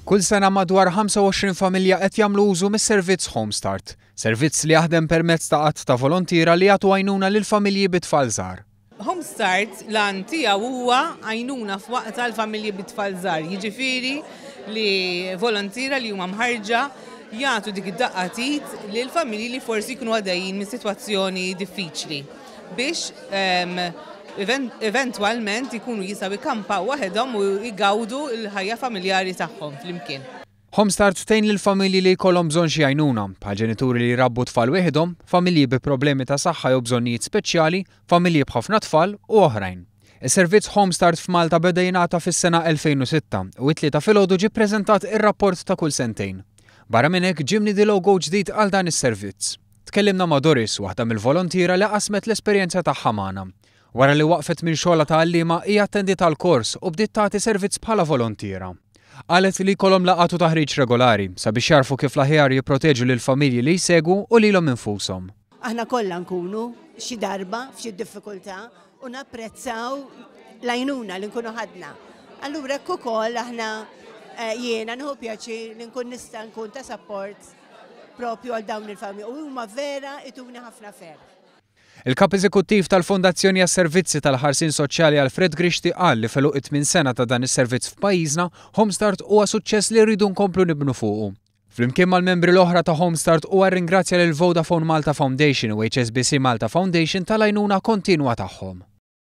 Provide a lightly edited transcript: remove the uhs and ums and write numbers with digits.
Kull sena madwar 25 familja qed jagħmlu użu mis-servizz Home Start, servizz li jaħdem permezz ta' għadd ta' volontiera li jagħtu għajnuna lil familji bi tfal żgħar. Home Start l-għan tiegħu huwa għajnuna f'waqtha għal familji bi tfal żgħar, jiġifieri li volontiera li huma mħarrġa jagħtu dik id-daqqa t'id lil familji li forsi jkunu għaddejjin minn sitwazzjoni diffiċli biex eventwalment ikunu jistgħu jkampaw waħedhom u jgawdu l-ħajja familjari tagħhom flimkien. Home Start tgħin lil familji li jkollhom bżonn xi għajnuna, bħal ġenituri li jrabbu tfal weħidhom, familji bi problemi ta' saħħa jew bżonnijiet speċjali, familji b'ħafna tfal u oħrajn. Is-servizz Home Start f'Malta beda jingħata fis-sena 2006 u it-Tlieta filgħodu ġie ppreżentat ir-rapport ta' kull sentejn. Barra minn hekk ġie mniedi logo ġdid għal dan is-servizz. Tkellimna ma' Doris, waħda mill-volontiera li qasmet l-esperjenza tagħha magħna. Wara li waqfet minn xogħolha ta' għalliema, hija attendiet għal kors u bdiet tagħti servizz bħala volontiera. Qalet li jkollhom laqgħat u taħriġ regolari sabiex jagħrfu kif l-aħjar jipproteġu lill-familji li jsegwu u lilhom infushom. Aħna kollha nkunu xi darba f'xi diffikultà u napprezzaw l-għajnuna li nkunu ħadna. Allura hekk ukoll aħna jiena nieħu pjaċir li nkun nista' nkun ta' sapport propju għal dawn il-familji u huma vera ituni ħafna ferħ. Il-Kap Eżekuttiv tal-Fondazzjoni għas-Servizzi tal-Ħarsien Soċjali Alfred Grixti qal li f'għeluq it-tmien sena ta' dan is-servizz f'pajjiżna, Home-Start huwa suċċess li rridu nkomplu nibnu fuqu. Flimkien mal-membri l-oħra ta' Home-Start huwa rringrazzja lil Vodafone Malta Foundation u HSBC Malta Foundation tal-għajnuna kontinwa tagħhom.